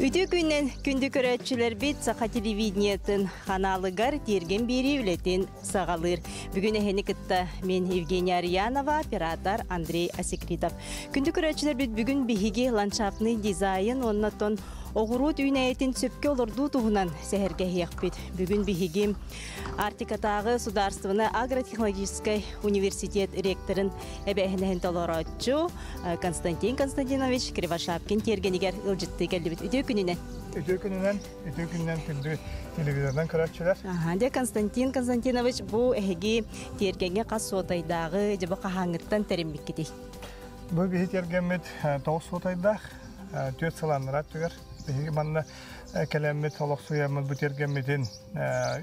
Үтүө күннэн күндү көрөөччүлэрбит Саха телевидениетын ханаалыгар тиэргэн биэрии үлэтин саҕалыыр. Бүгүн эһини кытта мен Евгения Арьянова, оператор Андрей Асекритов. Күндү көрөөччүлэрбит бүгүн биһиги ландшафтный дизайн уонна тон оҕуруот үүнээйитин сөпкө олордуу туһунан сэһэргэһиэхпит. Бүгүн биһиги Арктикатааҕы судаарыстыбаннай агротехнологическай университет ректорын эбээһинэһин толорооччу Константин Константинович Кривошапкин тиэргэнигэр ыалдьыттыы кэллибит. Үтүө күнүнэн! Үтүө күнүнэн, үтүө күнүнэн күндү телевизорынан көрөөччүлэр. Аха, дьэ Константин Константинович, бу эһиги тиэргэҥҥэ хас суотайдааҕы дьэ бу хаһааҥҥыттан тэриммиккитий? Бу биһи тиэргэммит тоҕус суотайдаах, түөрт сыл аннараа өттүгэр биһиги манна кэлэммит олохсуйаммыт бу тиэргэммитин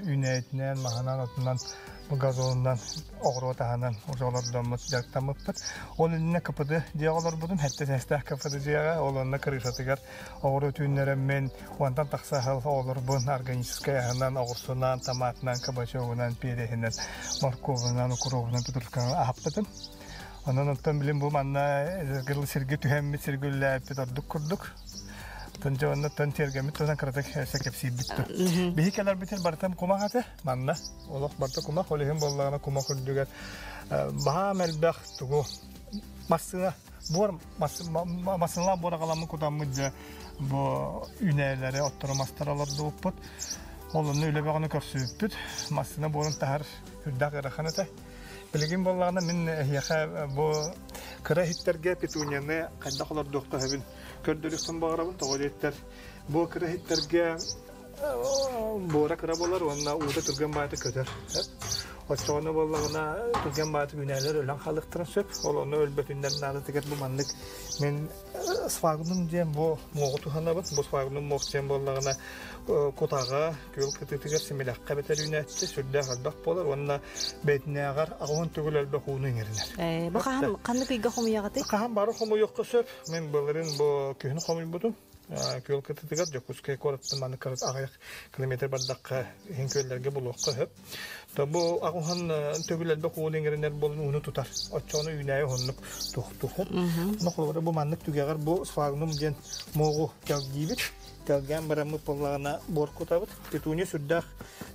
үүнээйитинэн, маһынан, отунан, газонунан, оҕуруот аһынан уже олордоммут дьарыктаммыппыт. Ол иннинэ КПД дьиэҕэ олорбутум, сэттэ сээстээх КПД дьиэҕэ, ол онно крышатыгар оҕуруот үүннэрэммин, уонтан тахса аһыл оҕолорбун органическай аһынан, оҕурсунан, томатынан, кабачогунан, переһинэн, морковунан, укробунан, петрушканан аһаппытым. Онон оттон билим бу манна сиргэ түһэммит, сиргэ үллээппит ордук курдук. Тон дьэ онно тон тиэргэммит туһунан кыратык кэпсиирбит ту. Биһи кэлэрбитин барытам кумах этэ манна. Олох барыта кумах, ол иһин буоллаҕына кумах үрдүгэр баһаам элбэх тугу массыына буор массыыналаах буор аҕаламмыт кутаммыт дьэ бу үүнээлэри оттору мастары олордубуппут. Ол онно үлэ бөҕөнү көрсүбүппүт. Массыына буорун таһар үрдээх ыарахан этэ. Билигин буоллаҕына мин эһиэхэ бу кыра иһиттэргэ петунияны хайдах олордуохха сөбүн көрдөрүөхпүн баҕарабын. Тоҕо диэттэр бу кыра иһиттэргэ буора кыра буолар уонна уута түргэн баайта көтөр. Оччоҕуна буоллаҕына түргэн баайта үүнээлэр өлөн хаалыахтарын сөп. Ол ону өлбөтүннэр наадатыгар бу маннык мин сфагнум диэн бу муоҕу туһанабын. Бу сфагнум муох диэн буоллаҕына кутаҕа, күөл кытыытыгар симилэххэ эбэтэр үүнээччи сүрдээх элбэх буолар уонна бэйэтинээҕэр аҕыһын төгүл элбэх ууну иҥэринэр. Бу хаһан ханнык ыйга хомуйаҕытый? Хаһан бары хомуйуохха сөп. Мин былырыын бу күһүн хомуйбутум. Күөл кытыытыгар Дьокуускай куораттан маннык аҕыйах километр бардахха иһин күөллэргэ булуохха сөп. То бу аҕыһын төгүл элбэх ууну иҥэринэр буолан ууну тутар. Оччоҕуна үүнээйи уһуннук туохтуур. Ону холобура бу маннык түгэҕэр бу сфагнум диэн муоҕу тэлгиибит. Тэлгээн бараммыт буоллаҕына буор кутабыт. Петуния сүрдээх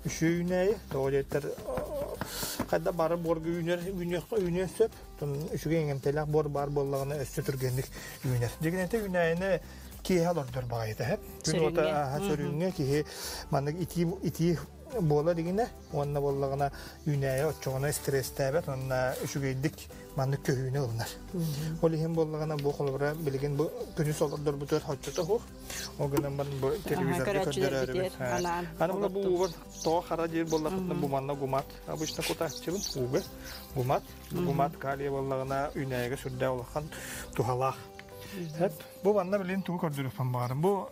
үчүгэй үүнээйи. Тоҕо диэтэр хайда бары буорга үүнэр үүнүөн сөп. Үчүгэй иҥэмтэлээх буор баар буоллаҕына өссө түргэнник үүнэр. Дьигинэтэ үүнээйини киэһэ олордор баҕайыта һэп. Күн уота ааһа сөрүүҥҥэ киһи маннык итии итии буола илигинэ уонна буоллаҕына үүнээйи оччоҕуна стресстээбэт уонна үчүгэйдик маннык көһүүнү ылынар. Ол иһин буоллаҕына бу холобура билигин бу күнүс олордорбутугар оччото суох. Ол гынан баран бу телевизорга көрдөрөрүбүт. Аны бу уубар тоҕо хара диир буоллахытына бу манна гумат обычно кутааччыбын ууга гумат гумат калия буоллаҕына үүнээйигэ сүрдээх улахан туһалаах. Бу манна билин тугу көрдөрүөхпүн баҕарым. Бу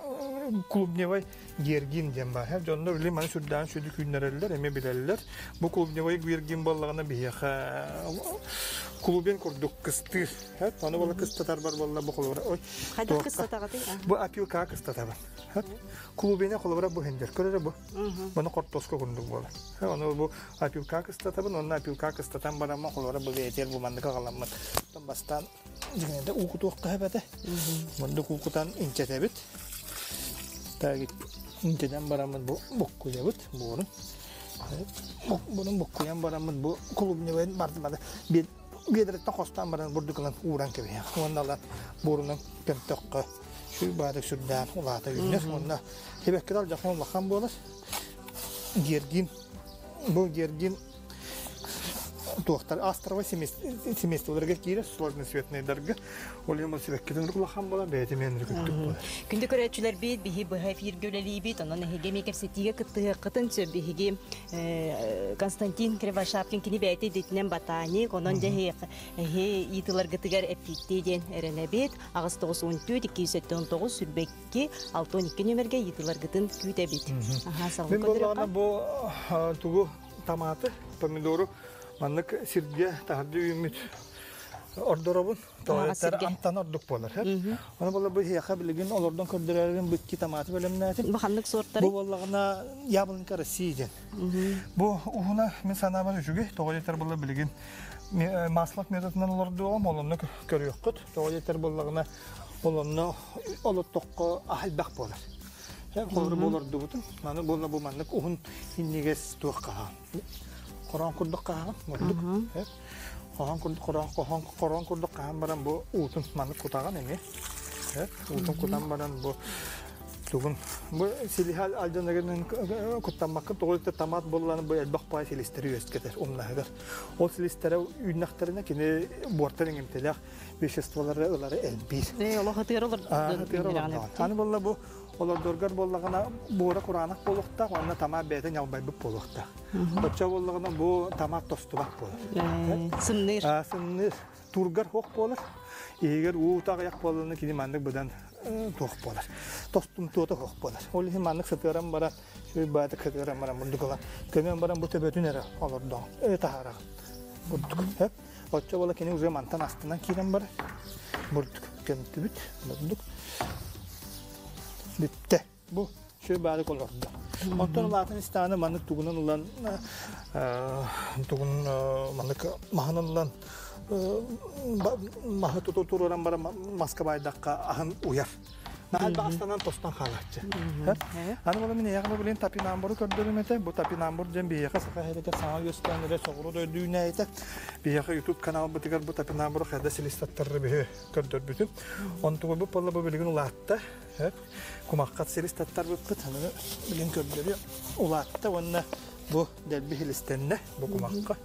клубневай гергин диэн баар. Дьоннор билин маны сүрдээн сүдү күүннэрэллэр, эмиэ билэллэр. Бу клубневай гергин буоллаҕына биһиэхэ клубен курдук кыстыыр. Аны буола кыстатар бар буолла бу холобура. Ой. Хайдах кыстатаҕытый? Бу опилкаҕа кыстатабын. Клубене холобура бу хендер. Көрөрө бу. Маны хортуоска курдук буолар. Ону бу опилка кыстатабын, онно опилка кыстатан бараммын холобура бу бэйэтигэр бу маннык аҕаламмын. Бастаан дьиҥинэ уу кутуохха сөп этэ. Мундук уу кутан инчэтэбит. Так инчэтэн бараммыт бу буккуйабыт буорун. Bunun буккуйан бараммыт бу клубневайын бардымады биэдэрэттэн хостоон баран бурдук ылан ууран кэбиһиэх. Уонна ылан буорунан көмтөххө сүр баадык сүрдээн улаата үүнэр. Уонна сибэкки алдьархан улахан буолар. Гергин бу гергин туохтар астровой семействоларга киирэр сложноцветныйдарга ол иһин сибэккитин улахан буолар бэйэтэ эмиэ күттүк буолар. Күндү көрөөччүлэрбит биһи быһа эфиргэ үлэлиибит онон эһиги эмиэ кэпсэтиигэ кыттыһыаххытын сөп биһиги Константин Кривошапкин кини бэйэтэ идэтинэн ботаник онон дьэ эһи ыйытыыларгытыгар эппиэттиэ диэн эрэнэбит 8 9 14 279 22 6 12 нүөмэргэ ыйытыыларгытын күүтэбит. Мин буоллаҕына бу тугу томаты, помидору маннык сиргэ таһырдьа үүммүт ордоробун. Тоҕо амтан ордук буолар. Ону буолла бу эһиэхэ билигин олордон көрдөрөрүм бу икки томаты бэлэмнээтим. Бу ханнык суортары? Бу буоллаҕына яблонька России диэн. Бу уһуна мин санаабар үчүгэй. Тоҕо диэтэр буолла билигин маслов методынан олордуоҕум, ол онно көрүөххүт. Тоҕо диэтэр буоллаҕына ол онно олоттоххо аһайбах буолар. Холобур болордубутун. Маны буолла бу маннык уһун иннигес туох хаһаан. Хороон курдук хаһаан, мурдук. Хоһоон курдук хороон хороон курдук хаһан баран бу уутун маннык кутаҕын эмиэ. Уутун кутан баран бу тугун бу силиһэ алдьанарынан куттаммаккын тоҕо томат буолланы бу элбэх паай силистэри үөскэтэр умнаһыгар. Ол силистэрэ үүннэхтэринэ кини буортан иҥэмтэлээх веществолары ылары элбиир. Олох ытыыр олор. Аны буолла бу олордоргор буоллаҕына буора кураанах буолуохтаах уонна томат бэйэтэ ньалбайбыт буолуохтаах. Оччо буоллаҕына бу томат тостубат буолар. Сымныыр. Сымныыр. Тургар хоох буолар. Иһигэр уу таҕыйах буоллаҕына кини маннык быдан туох буолар. Тостум туота хоох буолар. Ол иһин маннык сытыаран баран, сүр баатык сытыаран баран бурдук ылан, көмөн баран бу төбөтүн эрэ олордоҕун, таһаараҕын. Бурдук. Оччо буола кини уже мантан астынан киирэн барар. Бурдук көмтүбүт, бурдук. Бүттэ. Бу сүр баары олордо. Онтон улаатын истааны маннык тугунан ылан тугун маннык маһынан ылан маһы туту туруоран баран маска баайдахха аһын уйар. Наһаа астанан тостон хаалааччы. Аны була мин эйэҕэ билин топинамбуру көрдөрүм этэ. Бу топинамбур диэн биһиэхэ саха сиригэр саҥа үөскээн эрэ соҕуруу дойду үүнээйитэ. Биһиэхэ YouTube каналбытыгар бу топинамбуру хайда силистаттарары биһи көрдөрбүтүм. Онтугу бу буолла бу билигин улаатта. Кумаххат силистаттарбыппыт. Аны билин көрдөрүө улаатта уонна бу дэлби силистэннэ бу кумахха.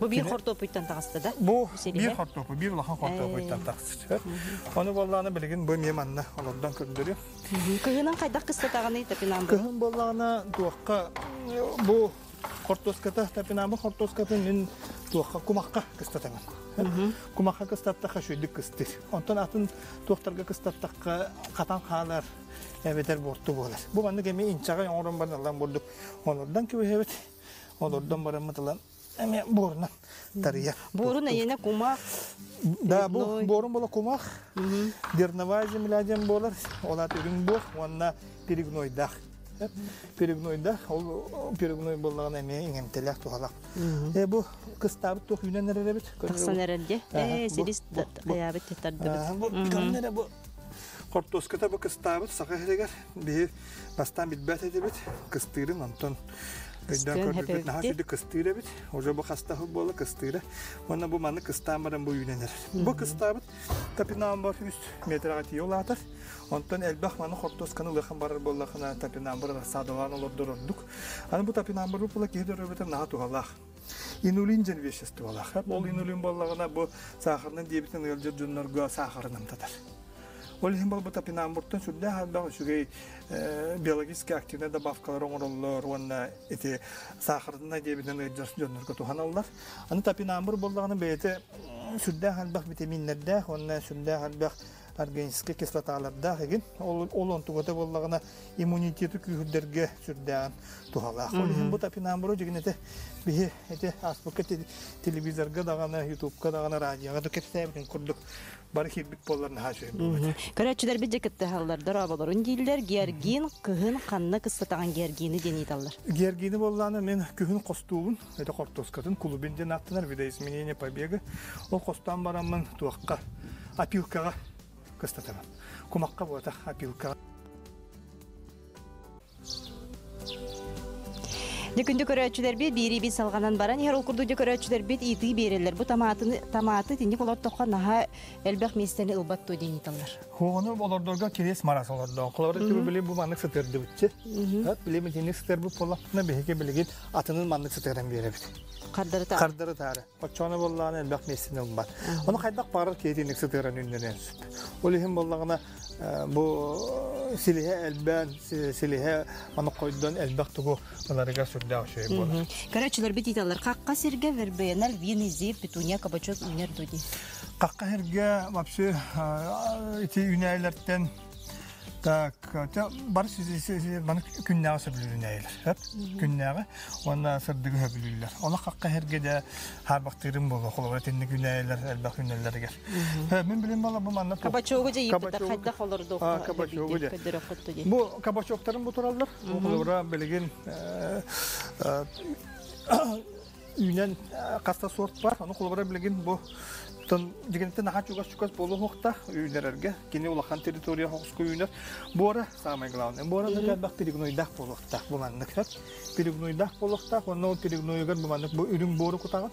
Бу биир хортуоппуйтан таҕыста да? Бу биир хортуоппуй, биир улахан хортуоппуйтан тахсар. Ону буоллаҕына билигин бу эмиэ манна олордон көрдөрүө. Кыһынан хайдах кыстатаҕыный топинамбур? Кыһын буоллаҕына туохха бу хортуоската топинамбур хортуоскатын мин туохха кумахха кыстатабын. Кумахха кыстаттахха үчүгэйдик кыстыыр. Онтон атын туохтарга кыстаттахха хатан хаалар эбэтэр буорту буолар. Бу маннык эмиэ инчэҕэй оҥорон баран ылан бурдук олордон кэбиһэбит. Олордон бараммыт ылан эмиэ буорунан тарыйар. Буорун эйиэнэ кумах. Да, бу буорун буола кумах. Дерновая земля диэн буолар. Ол аат үрүҥ буор уонна перегнойдаах. Перегнойдаах, ол перегной буоллаҕына эмиэ иҥэмтэлээх туһалаах. Э бу кыстаабыт туох үүнэн эрэр эбит. Тахсан эрэр дии. Э силис хайаабыт тардыбыт. Бу көннөрө бу хортуоската бу кыстаабыт саха сиригэр биһи бастаан билбэт этибит кыстыырын онтон өйдөөн көрбүппүт наһаа сүдү кыстыыр эбит уже бу хастаһыл буола кыстыыра уонна бу маны кыстаан баран бу үүнэн эрэр бу кыстаабыт топинамбур үс метраҕа тиийэ улаатар онтон элбэх маны хортуосканы ылыахан барар буоллахына топинамбур рассадалаан олордор ордук аны бу топинамбур була киһи доруобуйата наһаа туһалаах инулин диэн веществолаах ол инулин буоллаҕына бу сахарынан диабетын ыалдьар дьоннорго сахарын амтатар Ол иһин буолбут топинамбуртан сүрдээх элбэх үчүгэй биологически активнай добавкалар оҥороллор уонна ити сахарнай диабетынан ыалдьар дьоннорго туһаналлар. Аны топинамбур буоллаҕына бэйэтэ сүрдээх элбэх витаминнэрдээх уонна сүрдээх элбэх органическай кислоталардаах игин. Ол, ол онтугата буоллаҕына иммунитеты күүһүрдэргэ сүрдээҕин туһалаах. Ол иһин бу топинамбуру дьигинэтэ биһи ити ааспыкка телевизорга даҕаны, ютубка даҕаны, радиоҕа да кэпсээбитин курдук бары киирбит буоллар наһаа үчүгэй буолуо этэ. Көрөөччүлэрбит дьэ кыттыһаллар, дорооболорун дииллэр. Георгин кыһын ханна кыстатаҕын Георгины диэн ыйыталлар. Георгины буоллаҕына мен күһүн хостуубун, это хортуоскатын клубин диэн ааттанар видоизменение побега. Ол хостоон бараммын туохха опилкаҕа кыстатабын. Кумахха буотах опилкаҕа. Дьэ күндү көрөөччүлэрбит биири салҕанан баран иһэр ол курдук дьэ көрөөччүлэрбит иитии биэрэллэр. Бу томатыны томаты тинник олортоххо наһаа элбэх миэстэни ылбат дуо диэн ыйыталлар. Хоҕону олордорго кириэс марас олордоон. Холобура түбү били бу маннык сытырдыбытчы. Били итинник сытырбыт буоллахпытына биһиги билигин атынын маннык сытыран биэрэбит. Хардары таары. Хардары таары. Оччону буоллаҕына элбэх миэстэни ылбат. Ону хайдах баҕарар киһитинник сытыаран үннэнэн сөп. Ол иһин буоллаҕына бу силиһэ элбээн, силиһэ аны хойдон элбэх тугу ыларыгар сүрдээх үчүгэй буолар. Көрөөччүлэрбит ыйталлар хахха сиргэ вербена, львиный зев, петуния, кабачок үүнэр дуо дии. Хахха сиргэ вообще ити үүнээйилэртэн Так, бары маны күннээҕи сөбүлүүр Күннээҕи уонна сырдыгы сөбүлүүллэр. Олох хахха эргэ дэ хаарбахтыырым буолуо холобура итинник үүнээйилэр элбэх үүнэллэригэр. Мин билим буола бу манна Кабачогу дьэ ииппитэр хайдах олордуохха кабачогу дьэ. Бу кабачоктарым бу тураллар. Бу холобура билигин үүнэн хаста сорт бар. Ону холобура билигин бу Тон дигинтен наха чугас-чугас буолуохтаах үүнэрэргэ. Кини улахан территория хоҕуску үүнэр. Буора самое главное. Буора да элбэх перегнойдаах буолуохтаах бу маннык сөп. Перегнойдаах буолуохтаах уонна ол перегнойугар бу маннык бу үрүҥ буору кутаҕын.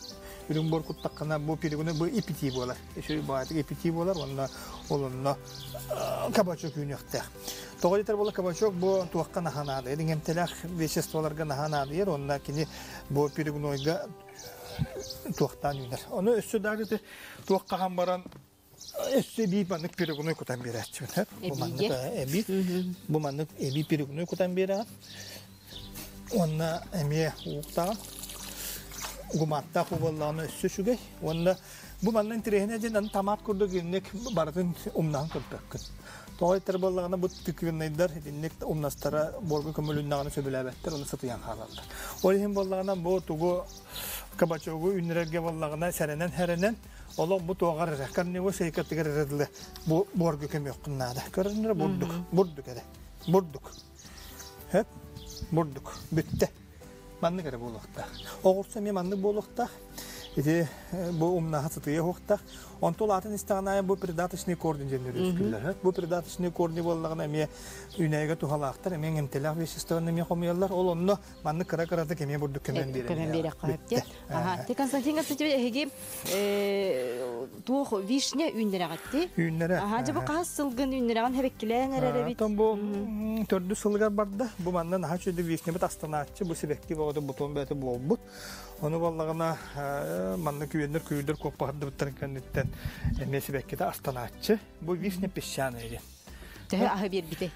Үрүҥ буор куттаххына бу перегной бу ипити буолар. Үчүгэй баҕайытык ипити буолар уонна ол онно кабачок үүнүөхтээх. Тоҕо диэтэр буолла кабачок бу туохха наһаа наадыйар, иҥэмтэлээх веществоларга наһаа наадыйар уонна кини бу перегнойга туохтаан үүнэр. Ону өссө даҕаны ити туох хаһан баран өссө эбии маннык перегной кутан биэрээччибин. Бу маннык эбии бу маннык эбии перегной кутан биэрэҕин. Уонна эмиэ ууктаҕын. Гуматтаах уу буоллаҕына өссө үчүгэй. Уонна бу манна интэриэһинэй диэн аны томат курдук инник барытын умнаһан көрбөккүн. Тоҕо этэр буоллаҕына бу тыквеннайдар итинник умнастара буорга көмөлүннэҕинэ сөбүлээбэттэр, ону сытыйан хаалаллар. Ол иһин буоллаҕына бу тугу кабачогу үүннэрэргэ буоллаҕына сэрэнэн-сэрэнэн олох бу туоҕар эрэ корневой шейкатыгар эрэ дылы бу буорга көмүөххүн наада. Көрөннөрө бурдук, бурдук эрэ, бурдук. Хөп, бурдук, бүттэ. Маннык эрэ буолуохтаах. Оҕурсу эмиэ маннык буолуохтаах. Ити бу умнаһа сытыйа уһуохтаах. Онтул атын истэҕин аайы бу придаточные корни диэн үөскүүллэр. Бу придаточные корни буоллаҕына эмиэ үүнээйигэ туһалаахтар, эмиэ эмтэлээх веществоны эмиэ хомуйаллар. Ол онно маннык кыра-кыратык эмиэ бурдук көмөн биэрэн Көмөн биэрэххэ сөп. Аха. Ти Константин Константинович эһиги туох вишня үүннэрэҕитти? Үүннэрэ. Аха, дьэ бу хаһыс сылгын үүннэрэҕин хэбэккилээн эрэр эбит. Оттон бу төрдүс сылыгар барда. Бу манна наһаа үчүгэй вишнябыт астанааччы, бу сибэкки бөҕөтө бутон бэйэтэ буолбут. Ону буоллаҕына манна күөннэр күүрдэр куоппаһырдыбыттарын кэнниттэн эмиэ сибэккитэ астанааччы. Бу вишня песчаная диэн. Төһө аһы биэрбитэй?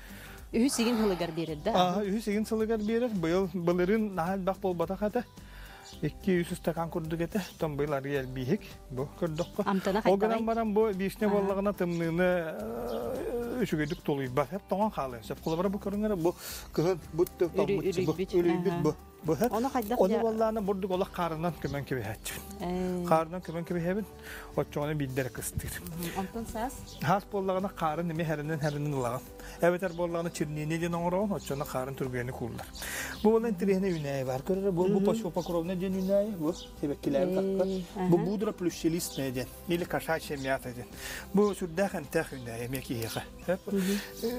Үһүс игин сылыгар биэрэр да? Үһүс игин сылыгар биэрэр. Быйыл былырыын наһаа элбэх буолбатах этэ. 200 ыстакаан курдук этэ. Оттон быйыл арыый элбииһик. Бу көрдөххө. Амтана Ол гынан баран бу вишня буоллаҕына тымныыны үчүгэйдик тулуйбат. Тоҥон хаалыан сөп. Холобура бу көрүҥ эрэ бу кыһын бу тоҥмут бу үлүйбүт бу. Быһа. Ону хайдах Ону буоллаана бурдук олох хаарынан көмөн кэбиһээччибин. Хаарынан көмөн кэбиһэбин. Оччоҕуна биирдэрэ кыстыыр. Онтон саас? Саас буоллаҕына хаарын эмиэ хэринэн-хэринэн ылаҕын. Эбэтэр буоллаҕына чернение диэн оҥороҕун, оччоҕуна хаарын түргэнник кууллар. Бу буолан интэриэһинэй үүнээйи баар. Көрөр бу бу почвопокровная диэн үүнээйи, бу сибэккилээбит акка. Бу будра плющелистная диэн или кошачья мята диэн. Бу сүрдээх эмтээх үүнээйи эмиэ киһиэхэ.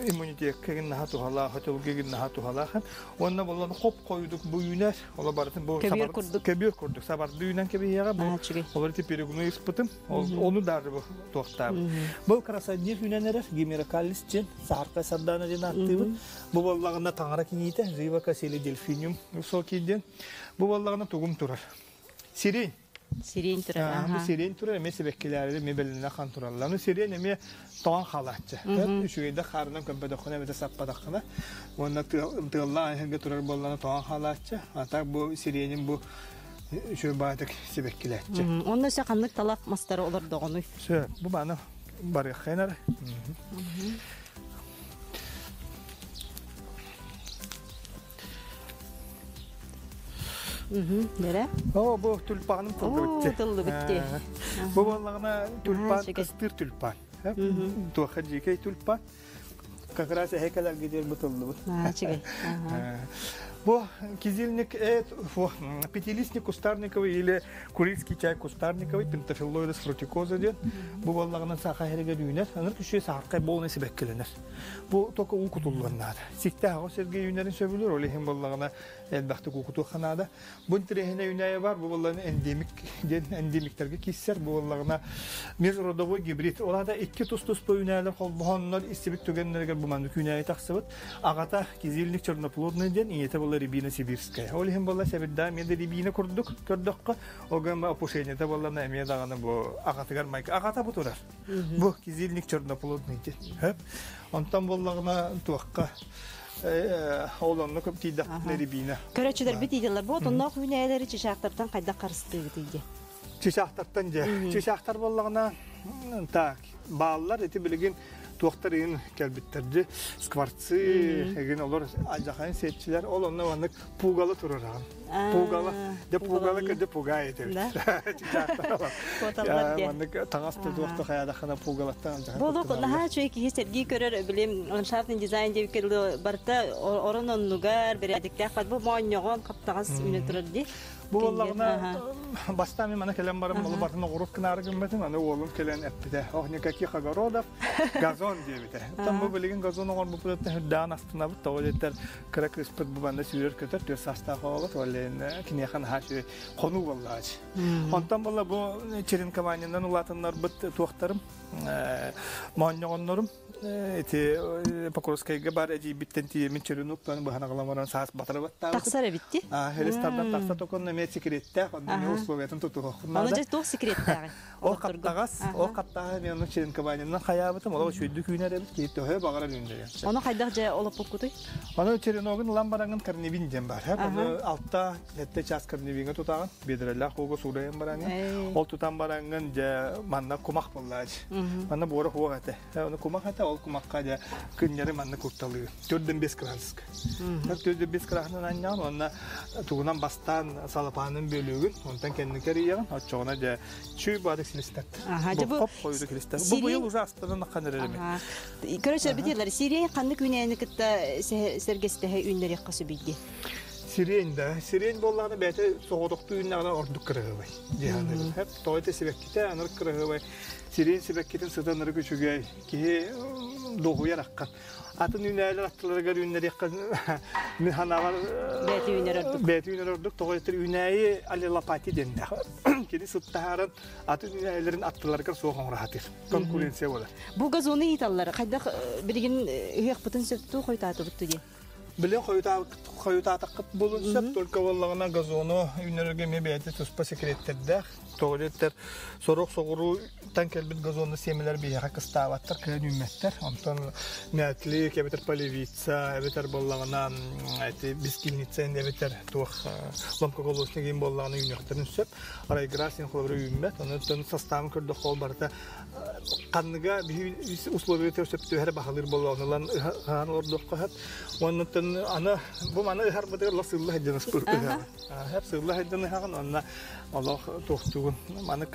Иммунитекка наһаа туһалаах, өтөлгө наһаа туһалаах. Уонна буоллан хоп хойдук бу үүнэр, оло барытын бу көбүөр курдук. Көбүөр курдук сабарды үүнэн кэбиһиэҕэ бу олор ити перегуну ыспытым. Ону даже бу туохтаабыт. Бу красодник үүнэн эрэр гимерокаллис диэн саһархай сардаана диэн ааттыыбыт. Бу буоллаҕына таҥара киниитэ живокос или дельфиниум высокий диэн. Бу буоллаҕына тугум турар. Сирень. Сирень турар. Бу сирень турар эмиэ сибэккилээри эмиэ бэлэннэ хан тураллар. Ну сирень эмиэ тоҕон хаалааччы. Үчүгэйдик хаарынан көмпөтөххүнэ эбэтэ саппатаххына уонна тыаллаах эһэргэ турар буоллаҕына тоҕон хаалааччы. А так бу сиренин бу үчүгэй баатык сибэккилээччи. Онно өссө ханнык талах мастары олордоҕунуй? Сөп, бу бааны барыаххайын эрэ. Нэрэ? О, бу тюльпаным тыллыбытти. Тыллыбытти. Бу буоллаҕына тюльпан кыстыыр тюльпан. Туохха дьиикэй тюльпан. Как раз эһэ кэлэргэ диэн бу тыллыбыт. Бу кизильник, пятилистник кустарниковый или курильский чай кустарниковый, пентафиллоидес фрутикоза диэн. Бу буоллаҕына саха иһэригэр үүнэр. Аныр күшү саһархай буолан сибэккилэнэр. Бу только уу кутуллуон наада. Сиктээх оҕо сиргэ үүнэрин сөбүлүүр, ол иһин буоллаҕына элбэхтик уу кутуохха наада. Бу интэриэһинэй үүнээйи бар, бу буоллаҕына эндемик диэн эндемиктэргэ киирсэр, бу буоллаҕына межродовой гибрид. Ол аата икки тус-туспа үүнээлэр холбоһоннор истибит түгэннэригэр бу маннык үүнээйи тахсыбыт. Аҕата кизильник черноплодный диэн, ийэтэ буолла рябина сибирская. Ол иһин буолла сэбирдээх эмиэ да рябина курдук көрдөххө, ол гынан опушениета буоллаҕына эмиэ даҕаны бу аҕатыгар майгы. Аҕата бу турар. Бу кизильник черноплодный диэн. Онтон буоллаҕына туохха ол онно көп тиийдэхпитинэ рябина. Көрөөччүлэрбит иитэллэр бу отонноох үүнээйилэри чычаахтартан хайдах харыстыыбытый диye. Чычаахтартан дьэ. Чычаахтар буоллаҕына так бааллар ити билигин туохтар иһин кэлбиттэр скворцы эгин олор алдьахайын сиэччилэр ол онно маннык пугало турараҕын пугало дьэ пугало кырдьа пугай этебит маннык таҥас да туох да хайаадаххына пугалаттан алдьахай Болук наһаа үчүгэй киһи сэргии көрөр билим ландшафтный дизайн диэбиккэ барыта орон оннугар бэрээдэктээх бу моонньоҕон хаптаҕас үүнэн турар дии. Бу буоллаҕына бастаан мин мана кэлэн баран ол бартын оҕуруот кынаары гыммытым, аны уолум кэлэн эппитэ. Ох, никаких огородов, газон диэбитэ. Оттон бу билигин газон оҥорбуппутуттан үрдээн астынабыт. Тоҕо диэтэр кыра кыыспыт бу манна сүүрэр көтөр, түөрт саастаах оҕобут, ол киниэхэ наһаа үчүгэй хонуу буоллаҕа. Онтон буолла бу черенкованиенан улаатыннарбыт туохтарым, моонньоҕоннорум ити Покровскайга бар эдьиийбиттэн тиийэммин черенуктан быһан аҕалан баран саас батары баттаабытым. Тахсар эбитти. Хелистардан тахса токонно эмиэ секреттээх, онно эмиэ условиятын тутуһуоххун наада. Ону дьэ туох секреттээҕий? Ол хаптаҕас, ол хаптаҕаһы мен ону черенкованиенан хайаабытым, ол үчүгэйдик үүнэр эбит, киһи төһө баҕарар үүннэрэр. Ону хайдах дьэ олоппуккутуй? Ону череногун ылан бараҥын корневин диэн бар. Ону алта сэттэ час корневиҥҥа тутаҕын, биэдэрэлээх ууга суурайан бараҥын. Ол тутан бараҥын дьэ манна кумах буоллаачы. Манна буора хуох этэ. Ону кумах этэ, ол кумахха дьэ күннэри манна курталыы. Төрдөн бес кыраһыска. Төрдөн бес кыраһынан анньаҕын, уонна тугунан бастаан салапаанын бөлүгүн, онтон кэнники эрийэҕин, оччоҕуна дьэ чүй баадык силистэр. Бу хоп хойуду килистэр. Бу быйыл уже астынан акхан эрэрими. Короче, битилер, сирень ханнык үүнээни кытта сэргэстэһэ үүннэриэххэ сөбүйди? Сирень да. Сирень буоллаҕына бэйэтэ соҕотохтуу үүннэҕинэ ордук кыраһыабай. Дьиһаныбын. Хэп тоҕо сибэккитэ аныр кыраһыабай. Сирень сибэккитин сыта ынырык үчүгэй. Киһи дуоһуйар аххан. Атын үүнээлэр аттыларыгар үүннэриэххэ мин санаабар бэйэтэ үүнэр ордук. Бэйэтэ үүнэр ордук. Тоҕо этэр үүнээйи аллелопатия диэннээх. Кини сыттаһааран атын үүнээйилэрин аттыларыгар суох оҥоро сатыыр. Конкуренция буолар. Бу газону ыыталлар. Хайдах билигин ыһыахпытын сөптүү хойутаатыбыт диye? Билин хойутаатаххыт буолун сөп, только буоллаҕына газону үүнэргэ эмиэ бэйэтэ туспа секреттэрдээх. Тоҕо диэттэр сорох соҕурууттан кэлбит газонну сиэмэлэр биһиэхэ кыстаабаттар, кыайан үүммэттэр. Онтон мятлик, эбэтэр полевица, эбэтэр буоллаҕына эти бескильница эбэтэр туох ломкоголосник иин буоллаҕына үүнүөхтэрин сөп. Райграс иин холобура үүммэт. Онон составын көрдөххө ол барыта ханныга биһи условията сөптөһөр баһылыыр буоллаҕына ылан ыһан олордуохха сөп. Оннуттан аны бу маны ыһарбытыгар олох сылла сылдьан ыһаҕын. Сөп сылла сылдьан ыһаҕын уонна олох туохтуугун маны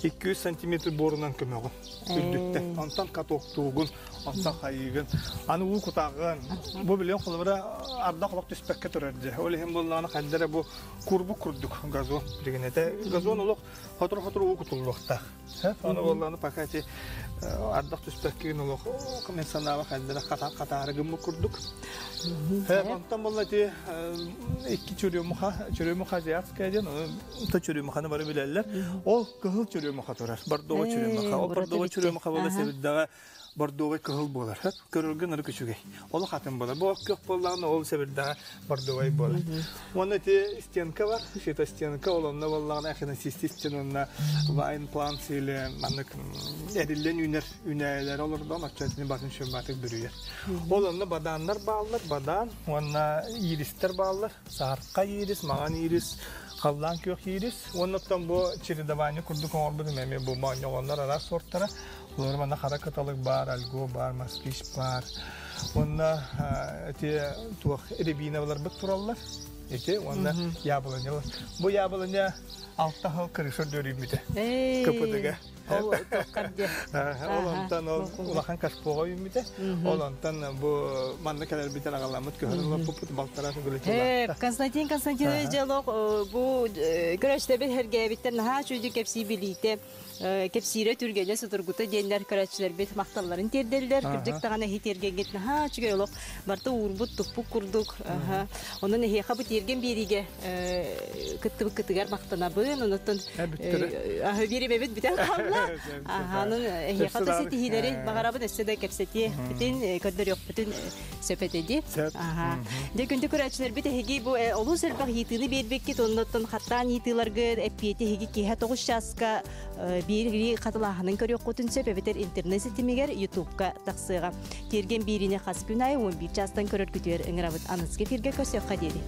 200 сантиметр буорунан көмөҕүн үрдүттэн. Онтон катоктуугун, онтон хайыыгын. Аны уу кутаҕын. Бу билиэн холобура ардах олох түспэккэ турар дьэ. Ол иһин буоллаҕына хайдара бу курбук курдук газон билигин этэ. Газон олох хотору-хотору уу кутуллуохтаах. Аны буоллаҕына пока ити ардах түспэккин олох мен санааба хайдара хатаары гыммыт курдук. Онтон буолла ити икки чурюмуха, чурюмуха азиатская диэн, то чурюмуханы бары билэллэр. Ол кыһыл чурюмуха турар, бордовый чурюмуха. Ол бордовый чурюмуха буолла себирдэҕэ бордовый кыһыл буолар. Көрөргө нырык үчүгэй. Олох атын буолар. Бу күөх буоллаҕына ол сэбирдэҕэ бордовай буолар. Уонна ити стенка бар, фитостенка, ол онно буоллаҕына эхиносистистин уонна вайн планс или маннык эриллэн үүнэр үүнээйилэр олордон оччотуни батын шөмбатык бүрүйэр. Ол онно бадааннар бааллар, бадаан уонна иристэр бааллар. Саарка ирис, маҥан ирис, халлаан күөх ирис. Уонна оттон бу чередование курдук оҥорбутум эмиэ бу моонньоҕоннор араас сортара. Олор манна хара кыталык баар, альго баар, москвич баар. Уонна эти туох рябиноваларбыт тураллар. Ити уонна яблонялар. Бу яблоня алта хыл крыша дөрүүмүтэ. КПДга. Ол Ол онтон ол улахан кашпоҕа үүммүтэ. Ол онтон бу манна кэлэрбитин аҕаламмыт көһөрөн олорбуппут балтараа төгүлү Константин Константинович дьолох бу көрөчтөбүт хергээбиттэр наһаа чүйдү кэпсии билиитэ кэпсиирэ түргэнэ судургута диэннэр көрөөччүлэрбит махталларын тиэрдэллэр. Кырдьык даҕаны эһи тиэргэҥҥит наһаа үчүгэй олох барыта уурбут туппут курдук. Онон эһиэхэ бу тиэргэн биэриигэ кыттыбыккытыгар махтанабын. Онуттан биэримэбит бүтэн хаалла. Онон эһиэхэ да ситиһиилэри баҕарабын өссө да кэпсэтиэхпитин, көрдөрүөхпүтүн сөп этэ дии. Дьэ күндү көрөөччүлэрбит эһиги бу олус элбэх ыйытыыны биэрбиккит, оннуттан хаттаан ыйытыыларгыт эппиэти эһиги киэһэ 9 чааска биир хатылааһынын көрүөххүтүн сөп эбэтэр интернет ситимигэр ютубка тахсыаҕа. Тиэргэн биириини хас күн аайы 11 чаастан көрөргүтүгэр ыҥырабыт. Аныгыскы эфиргэ көрсүөххэ диэри.